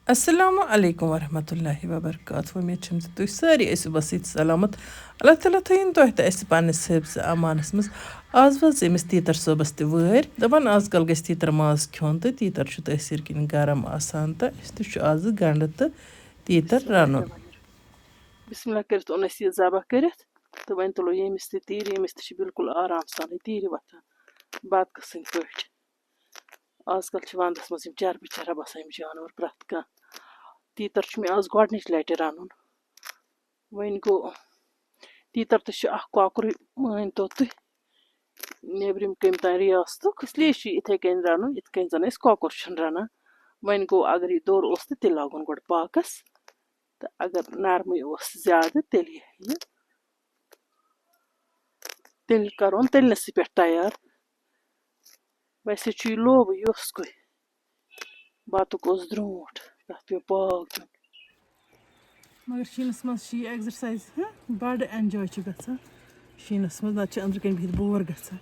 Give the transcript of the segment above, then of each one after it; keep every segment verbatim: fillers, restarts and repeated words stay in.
السلام علیکم ورحمۃ اللہ وبرکاتہ۔ وۄمید چھم زِ تُہۍ سٲری ٲسِو بس ییٚتہِ سلامت۔ اللہ تعالیٰ تھٲیِن تۄہہِ تہٕ اَسہِ پننِس حفظ امانس منٛز۔ آز وٲژ أمِس تیٖتر صٲبس تہِ وٲرۍ۔ دپان آز کل گژھِ تیٖتر ماز کھیوٚن تہٕ تیٖتر چھُ تٲثیر کِنۍ گرم آسان تہٕ اَسہِ تہِ چھُ آز گنڈٕ تہٕ تیٖتر رنُن۔ بسم اللہ کٔرِتھ اوٚن اَسہِ یہِ ذبح کٔرِتھ تہٕ وۄنۍ تُلو ییٚمِس تہِ تیٖرِ، ییٚمِس تہِ چھِ بالکل آرام سانٕے تیٖرِ وۄتھان بتہٕ قٕسٕنۍ پٲٹھۍ۔ آز کل چھِ ونٛدس منٛز یِم چربہٕ چرب آسان یِم جانور پرٛٮ۪تھ کانٛہہ۔ تیٖتر چھُ مےٚ آز گۄڈٕنِچ لٹہِ رنُن۔ وۄنۍ گوٚو، تیٖتر تہِ چھُ اکھ کۄکرُے، مٲنۍ تو تُہۍ، نیٚبرِم کٔمۍ تام ریاستُک، اس لیے چھُ یہِ یِتھَے کٔنۍ رنُن، یِتھ کٔنۍ زن أسۍ کۄکُر چھِن رنان۔ وۄنۍ گوٚو، اگر یہِ دوٚر اوس تہٕ تیٚلہِ لاگُن گۄڈٕ پاکس، تہٕ اگر نرمٕے اوس زیادٕ، تیٚلہِ یہِ، تیٚلہِ کرون تٔلنَسٕے پٮ۪ٹھ تیار۔ ویسے چھُ یہِ لوبہٕ یوٚس کُے، بَتُک اوس درٛوٗنٛٹھ، تَتھ پیوٚو پاکھ دیُن۔ مگر شیٖنَس منٛز چھِ یہِ exercise، ہہ، بَڑٕ enjoy چھِ گژھان شیٖنَس منٛز، نَتہٕ چھِ أنٛدرٕ کَنۍ بِہِتھ bore گژھان۔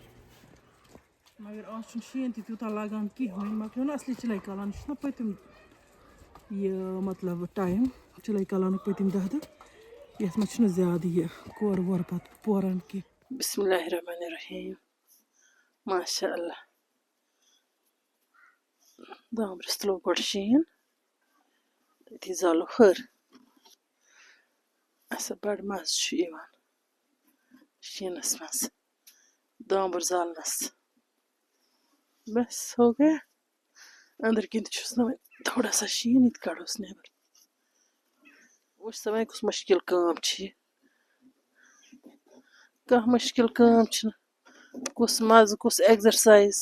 مگر آز چھُنہٕ شیٖن تہِ تیوٗتاہ لَگان کینٛہہ، وۄنۍ مۄکلیو نہ اَصلی چِلَے کَلان، یہِ چھُنہ پٔتِم، یہِ مطلب time چِلَے کَلانُک پٔتِم دَہ دۄہ، یَتھ منٛز چھُنہٕ زیادٕ یہِ کورٕ وورٕ پَتہٕ پوران کینٛہہ۔ بسم اللہ الرحمن الرحیم۔ ماشاء اللہ۔ دامبرِس تُلو گۄڈٕ شیٖن، تٔتی زالو ۂر۔ اَصٕل بَڑٕ مَزٕ چھُ یِوان شیٖنَس منٛز دامبُر زالنَس۔ بس، ہو گیا۔ أنٛدٕرۍ کِنۍ تہِ چھُس نہٕ وۄنۍ، تھوڑا سا شیٖن، یہِ تہِ کَڑوس نٮ۪بر۔ وٕچھ سا وۄنۍ کُس مُشکِل کٲم چھِ یہِ۔ کانٛہہ مُشکِل کٲم چھِنہٕ۔ کُس مَزٕ، کُس exercise۔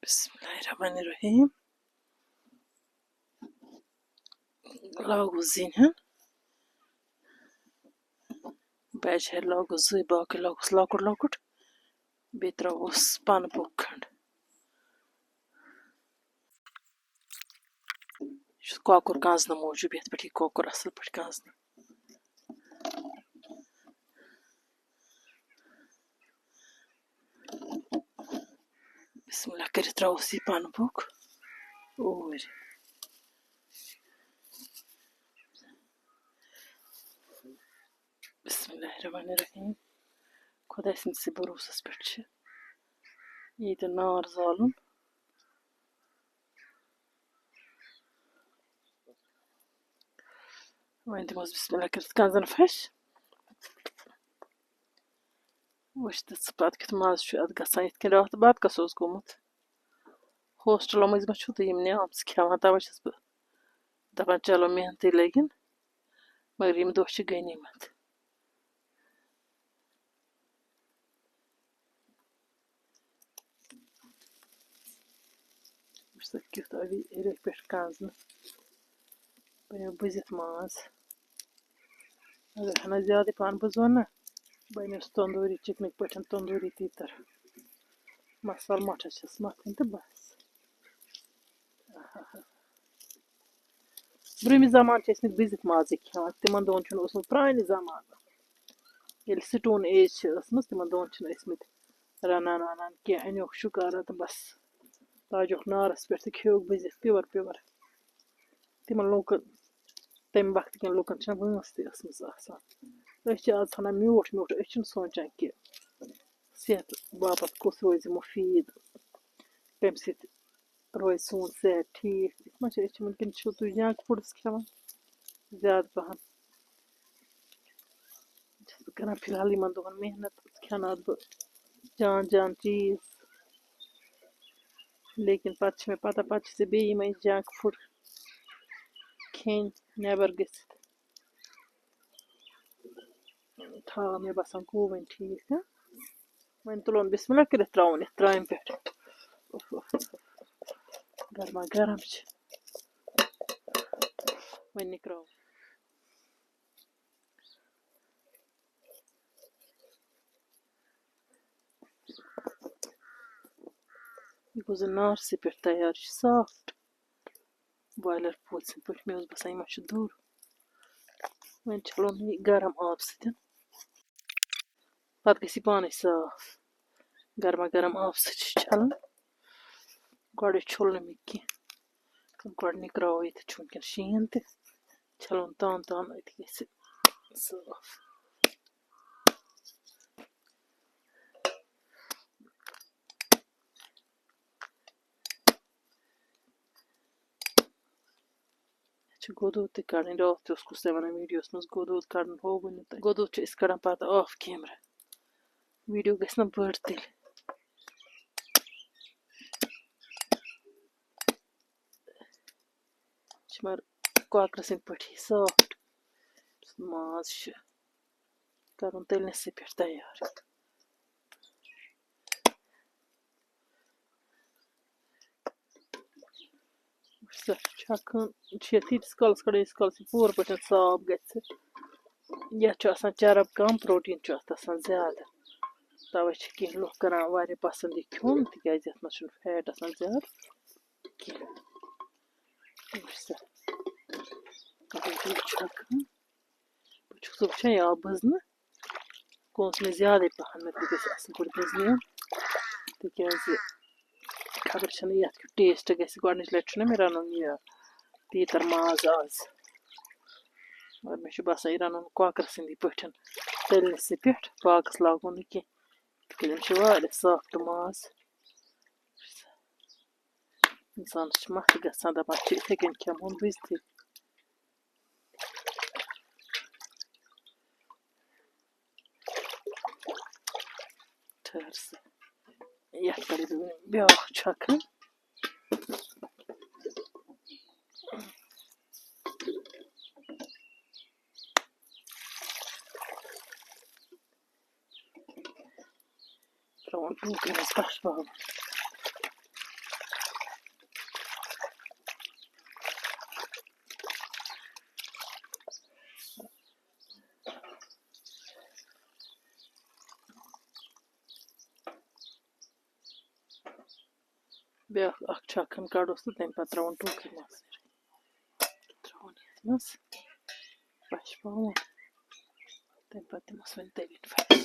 بسم اللہ الرحمن الرحیم۔ لاگو زِنۍ ہن۔ بجہِ ہَرِ لاگو زٕے، باقٕے لاگوس لۄکُٹ لۄکُٹ۔ بیٚیہِ ترٛاووس پَنہٕ پوٚک کھنٛڈ۔ یہِ چھُ کۄکُر کَنزنہٕ موٗجوٗب، یَتھ پٮ۪ٹھ یہِ کۄکُر اَصٕل پٲٹھۍ کَنزنہٕ۔ بسم اللہ کٔرِتھ ترٛاووس یہِ پَنہٕ پوٚک اوٗرۍ۔ بسم اللہ الرحمن الرحیم۔ خۄداے سٕنٛدسٕے بروسَس پٮ۪ٹھ چھِ ییٚتہِ نار زالُن۔ وۄنۍ دِموس بسم اللہ کٔرِتھ کَنزَن پھَش۔ وٕچھ تہٕ ژٕ پَتہٕ کیُتھ مَزٕ چھُ اَتھ گژھان، یِتھ کٔنۍ راتھ بَتہٕ کَس اوس گوٚمُت۔ ہوسٹَلو مٔنٛزۍ ما چھُو تُہۍ یِم نیامژٕ کھٮ۪وان؟ تَوَے چھَس بہٕ دَپان چلو محنتٕے لٔگِن، مگر یِم دۄہ چھِ غنیٖمت۔ وٕچھ سا کیُتھ آو یہِ رٮ۪کہِ پٮ۪ٹھ کَنزنہٕ۔ بَنیو بٕزِتھ ماز۔ اگر ہنا زیادٕ پَہَن بٕزون نہ، بَنیوس تندوٗری چِکنٕکۍ پٲٹھۍ تندوٗری تیٖتر۔ مصالہٕ مۄٹھَس چھَس مَتھٕنۍ تہٕ بَس۔ برٛونٛہمہِ زمانہٕ چھِ ٲسمٕتۍ بٕزِتھ مازٕے کھٮ۪وان۔ تِمن دۄہن چھُنہٕ اوسمُت، پرٛانہِ زمانہٕ ییٚلہِ stone age چھِ ٲسمٕژ، تِمن دۄہن چھِنہٕ ٲسمٕتۍ رَنان وَنان کینٛہہ۔ اَنیوکھ شُکارا تہٕ بَس، لاجوکھ نارَس پٮ۪ٹھ تہٕ کھیوٚوکھ بٕزِتھ pure pure۔ تِمن لوٗکن، تَمہِ وقتہٕ کٮ۪ن لوٗکن چھَنہٕ وٲنٛس تہِ ٲسمٕژ آسان۔ أسۍ چھِ آز ژھانڈان میوٗٹھ میوٗٹھ، أسۍ چھِنہٕ سونٛچان کہِ صحت باپتھ کُس روزِ مُفیٖد، کَمہِ سۭتۍ روزِ سون صحت ٹھیٖک۔ یِتھ پٲٹھۍ چھِ أسۍ چھِ وٕنکیٚن چھِو تُہۍ junk foods کھٮ۪وان زیادٕ پَہَن۔ چھَس بہٕ کَران فِلحال یِمَن دۄہَن محنت، کھٮ۪ناوٕ بہٕ جان جان چیٖز، لیکِن پَتہٕ چھِ مےٚ پَتہ، پَتہٕ چھِ ژےٚ بیٚیہِ یِمَے junk food کھیٚنۍ نٮ۪بَر گٔژھِتھ۔ تھاو، مےٚ باسان گوٚو وۄنۍ ٹھیٖک، ہاں؟ وۄنۍ تُلون بسم اللہ کٔرِتھ، ترٛاوُن یَتھ ترٛامہِ پٮ۪ٹھ۔ Of, of, of, of. گرما گرم چھِ۔ وۄنۍ نِکراوو۔ یہِ گوٚو زَن نارسٕے پٮ۪ٹھ تیار، یہِ چھُ soft۔ Boiler پوٗژِ ہٕنٛدۍ پٲٹھۍ، مےٚ اوس باسان یہِ ما چھُ دوٚر۔ وۄنۍ چھَلو مےٚ یہِ گرم آبہٕ سۭتۍ۔ پَتہٕ گژھِ یہِ پانَے صاف۔ گرما گرم آبہٕ سۭتۍ چھِ تَلُن۔ گۄڈٕ چھوٚل نہٕ مےٚ کینٛہہ۔ گۄڈٕ نِکراوو ییٚتہِ چھُ وٕنکیٚن شیٖن تہِ۔ چھَلُن تان تان أتۍ گژھِ صاف۔ چھِ گوٚدوٗ تہِ کَڑٕنۍ۔ راتھ تہِ اوس کُس تام وَنان ویٖڈیوَس منٛز گوٚدوٗ کَڑُن، ہووُے نہٕ تۄہہِ۔ گوٚدوٗ چھِ أسۍ کَڑان پَتہٕ آف کیمرہ۔ ویٖڈیو گژھِ نہ بٔڑ تیٚلہِ۔ چھِ مگر کۄکرٕ سٕنٛدۍ پٲٹھی سافٹ۔ ماز چھُ کَرُن تٔلنِسٕے پٮ۪ٹھ تیار۔ وٕچھ سا، چھَکُن چھِ یَتھ ییٖتِس کالَس کَڑو، ییٖتِس کالَس یہِ پوٗرٕ پٲٹھۍ صاف گژھِ۔ یَتھ چھُ آسان چرٕب کَم، پروٹیٖن چھُ اَتھ آسان زیادٕ۔ تَوَے چھِ کینٛہہ لُکھ کَران واریاہ پَسنٛد یہِ کھیوٚن، تِکیٛازِ یَتھ منٛز چھُنہٕ فیٹ آسان زیادٕ کینٛہہ۔ وٕچھ سا، یہِ چھَکُن۔ بہٕ چھُس وٕچھان، یہِ آو بٕزنہٕ۔ کُن اوس مےٚ زیادَے پَہَن، مےٚ دوٚپ، یہِ گژھِ اَصٕل پٲٹھۍ بٕزنہٕ یُن، تِکیٛازِ خبر چھَنہٕ یَتھ کیُتھ ٹیسٹ گژھِ۔ گۄڈٕنِچ لَٹہِ چھُنہ مےٚ رَنُن یہِ تیٖتَر ماز آز، مگر مےٚ چھُ باسان، یہِ رَنُن کۄکرٕ سٕنٛدی پٲٹھۍ، تٔلنِسٕے پٮ۪ٹھ، پاکَس لاگُن نہٕ کینٛہہ، تِکیٛازِ أمِس چھُ واریاہ سافٹ ماز۔ اِنسانَس چھِ مَتھ گژھان، دَپان چھِ، یِتھَے کٔنۍ کھٮ۪مہون بٕزتھٕے۔ ٹھٔہر سا، یَتھ کَرٕ بہٕ وۄنۍ بیٛاکھ چھَکھ۔ ترٛاوُن ٹوٗکرِ منٛز پَش پاوُن۔ بیٛاکھ اَکھ چھَکھ کھنٛڈ کَڑوس تہٕ تَمہِ پَتہٕ ترٛاوُن ٹوٗکرِ منٛز۔ ترٛاوُن یَتھ منٛز پَش پاوُن۔ تَمہِ پَتہٕ دِمَس وۄنۍ تٔلِتھ پھَلۍ۔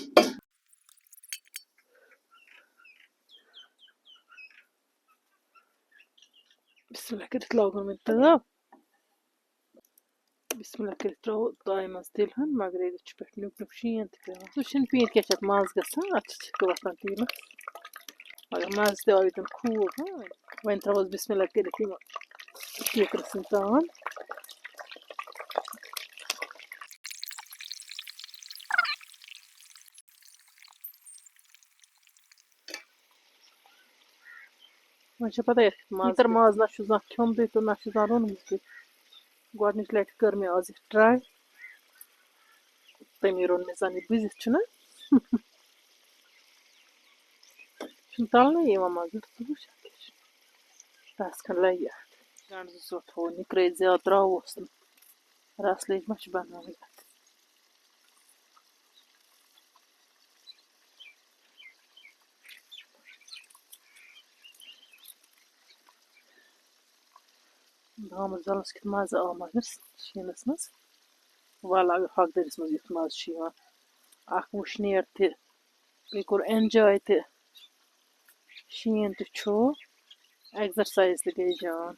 بسم اللہ کٔرِتھ لاگُن وۄنۍ تٲو۔ بسم اللہ کٔرِتھ ترٛاوو تایہِ منٛز تیٖلہٕ ہن، مگر ییٚتٮ۪تھ چھُ پٮ۪ٹھ نیُک نیُک شیٖن تہِ پٮ۪وان۔ سُہ چھُنہٕ پیٖنتۍ کیٛاہ چھِ اَتھ مَزٕ گژھان، اَتھ چھِ چھِکہٕ وَسان تیٖلَس۔ مگر مَزٕ تہِ آو ییٚتٮ۪ن خوٗب، ہاں۔ وۄنۍ ترٛاووس بسم اللہ کٔرِتھ یِم کیکرٕ سٕنٛدۍ تان۔ وۄنۍ چھےٚ پَتہ یَتھ ماز تیٖتر کیُتھ۔ ماز نہ چھُ زانٛہہ کھیوٚمتُے تہٕ نہ چھُ زانٛہہ روٚنمُتُے۔ گۄڈٕنِچ لَٹہِ کٔر مےٚ آز یہِ ٹراے۔ تٔمی روٚن مےٚ زَن یہِ بٕزِتھ چھُنہ۔ چھُنہٕ تَلنٕے یِوان مگر ژٕ وٕچھ اَتھ کیٛاہ چھُ۔ رَس کھنٛڈ لَگہِ اَتھ۔ گَنٛڈٕ زٕ ژور تھاوو نِکرٲیِتھ، زیادٕ ترٛاووس نہٕ۔ رَس لیٚج ما چھِ بَناوٕنۍ اَتھ؟ دامَس زَلَس کیُتھ مَزٕ آو مگر شیٖنَس منٛز۔ وَلہٕ اگر ہۄکھدٔرِس منٛز یُتھ مَزٕ چھُ یِوان۔ اَکھ وٕشنیر تہِ، بیٚیہِ کوٚر enjoy تہِ۔ شیٖن تہِ چھُ، exercise تہِ گٔے جان۔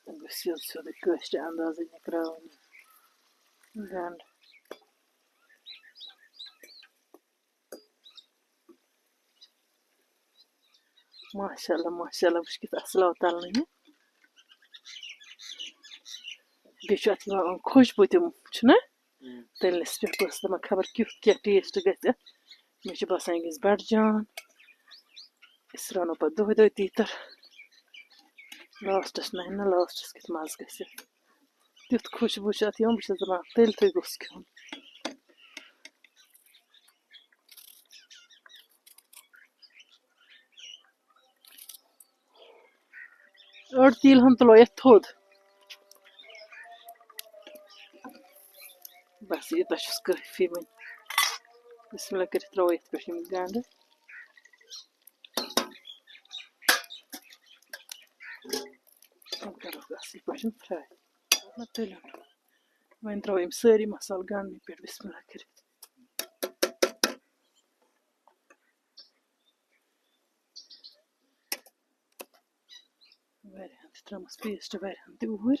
گوٚژھ یُن سیوٚدُے کٲشرِ اندازٕے نِکراوُن گنٛڈ۔ ماشاء اللہ، ماشاء اللہ، وٕچھ کِتھ اَصٕل آو تَلنہٕ یہِ۔ بیٚیہِ چھُ اَتھ یِوان خوشبوٗ تہِ، چھُنہ؟ تٔلنِس پٮ۪ٹھ بہٕ ٲسٕس دَپان، خبر کیُتھ کیٛاہ taste گژھِ اَتھ۔ مےٚ چھُ باسان، یہِ گژھِ بَڑٕ جان۔ أسۍ رَنو پَتہٕ دۄہَے دۄہَے تیٖتر۔ لاسٹَس نَنہِ نہ، لاسٹَس کیُتھ مَزٕ گژھِ۔ تیُتھ خوشبوٗ چھُ اَتھ یِوان، بہٕ چھَس دَپان، تٔلۍتھٕے گوٚژھ کھیوٚن۔ أڑ تیٖل ہن تُلو یَتھ تھوٚد۔ بس، یوٗتاہ چھُس کٲفی وۄنۍ۔ بسم اللہ کٔرِتھ ترٛاوو یَتھ پٮ۪ٹھ یِم گنٛڈٕ۔ یِم کَرو اَصٕل پٲٹھۍ fry۔ نہ تٔلیُن۔ وۄنۍ ترٛاوو یِم سٲری مصالہٕ گنٛڈنہٕ پٮ۪ٹھ بسم اللہ کٔرِتھ۔ واریاہَن تہِ ترٲومٕژ paste، واریاہَن تہِ اوٗرۍ۔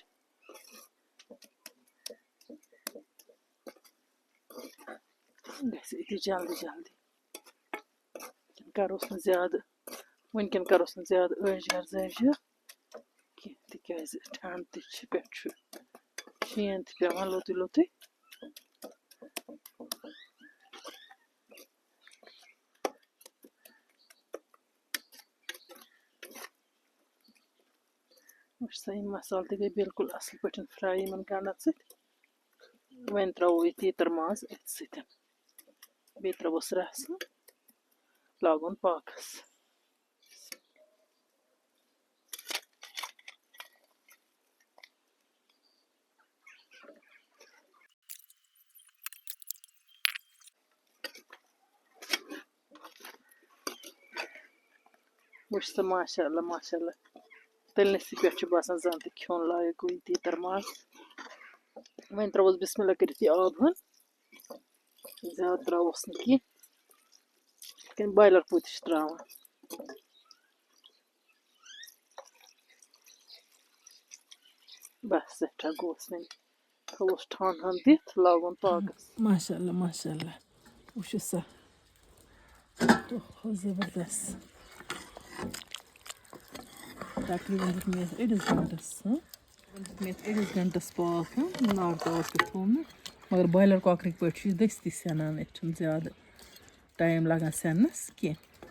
گژھِ أتی جلدی جلدی۔ وٕنکٮ۪ن کَروس نہٕ زیادٕ، وٕنکٮ۪ن کَروس نہٕ زیادٕ ٲجۍ گَر زٲجۍ گَر کینٛہہ، تِکیٛازِ ٹھنٛڈ تہِ چھِ، پٮ۪ٹھٕ چھُ شیٖن تہِ پٮ۪وان لوٚتُے لوٚتُے۔ وٕچھ سا، یِم مصالہٕ تہِ گٔے بِلکُل اَصٕل پٲٹھۍ fry یِمَن گَنٛڈَن سۭتۍ۔ وۄنۍ ترٛاوو یہِ تیٖتَر ماز أتھۍ سۭتۍ، بیٚیہِ ترٛاووس رَس، لاگُن پاکَس۔ وٕچھ سا، ماشاء اللہ، ماشاء اللہ، تٔلنَسٕے پٮ۪ٹھ چھُ باسان زَن تہِ کھیوٚن لایق گوٚو یہِ تیٖتَر ماز۔ وۄنۍ ترٛاووس بسم اللہ کٔرِتھ یہِ آب ہن، زیادٕ ترٛاووس نہٕ کینٛہہ، یِتھ کٔنۍ boiler پوٗتۍ چھِ ترٛاوان۔ بس، سٮ۪ٹھاہ گوٚو وۄنۍ۔ تھوٚوُس ٹھانٛڈ ہن دِتھ، لاگُن پاکس۔ ماشاء اللہ، ماشاء اللہ۔ وٕچھِو سا۔ اوہ، زبردست۔ تقریٖباً دیُت مےٚ یَتھ أڑِس گھنٹس، ہاں؟ دیُت مےٚ یَتھ أڑِس گھنٹس پاکھ، ہاں؟ نار تاوَس پٮ۪ٹھ تھوٚو مےٚ۔ مگر boiler کۄکرٕکۍ پٲٹھۍ چھُ یہِ دٔستی سٮ۪نان، أسۍ چھِنہٕ زیادٕ time لگان سٮ۪نَس کینٛہہ۔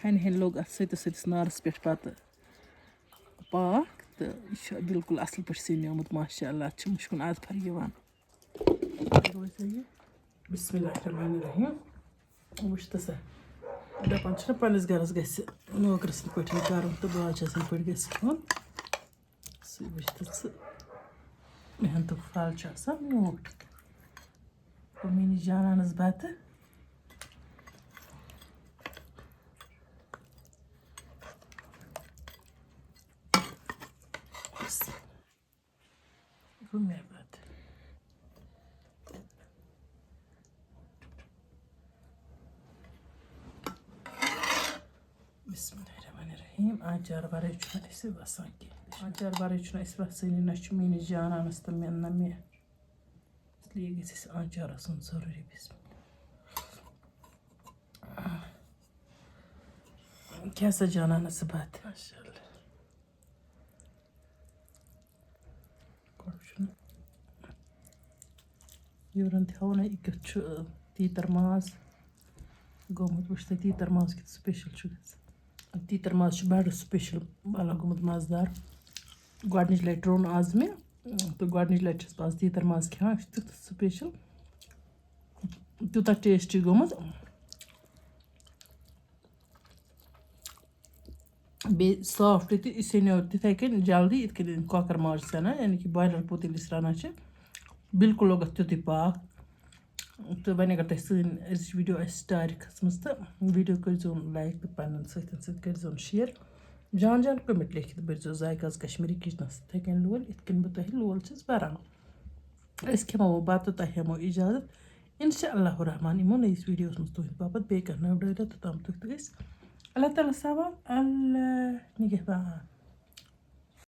ہَنہِ ہَنہِ لوٚگ اَتھ سٔتِس سٔتِس نارَس پٮ۪ٹھ پَتہٕ پاکھ، تہٕ یہِ چھُ بِلکُل اَصٕل پٲٹھۍ سیٚنیومُت، ماشاء اللہ، اَتھ چھِ مُشکُن اَدفَر یِوان۔ بسم اللہ الرحمن الرحیم۔ وٕچھ تہٕ سا، دَپان چھِنہ پنٛنِس گَرَس گژھِ نوکرٕ سٕنٛدۍ پٲٹھۍ کَرُن تہٕ بادشاہ سٕنٛدۍ پٲٹھۍ گژھِ کھیوٚن۔ سُے وٕچھ تہٕ ژٕ، محنتُک پھل چھُ آسان میوٗٹھ۔ گوٚو میٛٲنِس جانانَس بَتہٕ۔ بس۔ گوٚو مےٚ بَتہٕ۔ بسم اللہ الرحمن الرحیم۔ آنچار ورٲے چھُنہٕ اَسہِ وَسان کینٛہہ۔ آنچار ورٲے چھُنہٕ اَسہِ وَسٲنی، نہ چھُ میٛٲنِس جانانَس تہٕ مےٚ، نہ مےٚ۔ اس لیے گژھِ اَسہِ آنچار آسُن ضروٗری۔ بسم اللہ۔ کیٛاہ سا جانانَس ژٕ بَتہٕ؟ ماشاء اللہ۔ گۄڈٕ وٕچھُن۔ یورَن تہِ ہاوو نہ یہِ کیُتھ چھُ، تیٖتَر ماز گوٚمُت۔ وٕچھ تہٕ تیٖتَر ماز کیُتھ special چھُ گژھان۔ تیٖتَر ماز چھُ بَڑٕ special والا گوٚمُت مَزٕدار۔ گۄڈٕنِچ لَٹہِ روٚن آز مےٚ، تہٕ گۄڈٕنِچ لَٹہِ چھَس بہٕ آز تیٖتَر ماز کھٮ۪وان۔ یہِ چھُ تیُتھ special، تیوٗتاہ tasty گوٚمُت۔ بیٚیہِ soft تہِ، یہِ سیٚنیو تِتھَے کٔنۍ جلدی، یِتھ کٔنۍ کۄکَر ماز چھِ سٮ۪نان، یعنی کہِ boiler پوٗتۍ ییٚلہِ أسۍ رَنان چھِ، بِلکُل لوٚگ اَتھ تیُتھُے پاکھ۔ تہٕ وۄنۍ اگر تۄہہِ سٲنۍ أزِچ video آسہِ ٹارِ کھٔژمٕژ، تہٕ video کٔرۍزیون like تہٕ پنٛنٮ۪ن سۭتۍ سۭتۍ کٔرۍزیون share۔ جان جان comment لیکھِتھ بٔرۍزیو ذایقہٕ آز کشمیٖری kitchenس یِتھَے کٔنۍ لول، یِتھ کٔنۍ بہٕ تۄہہِ لول چھَس بَران۔ أسۍ کھٮ۪مو وۄنۍ بَتہٕ، تۄہہِ ہٮ۪مو اِجازت۔ اِنشاء اللہ الرحمن یِمو نٔیِس videoس منٛز تُہٕنٛدِ باپتھ بیٚیہِ کانٛہہ نٔو ڈٲلۍ، توٚتام تُہۍ تہٕ أسۍ۔ اللہ تعالیٰ سوال، اللہ نگہبان۔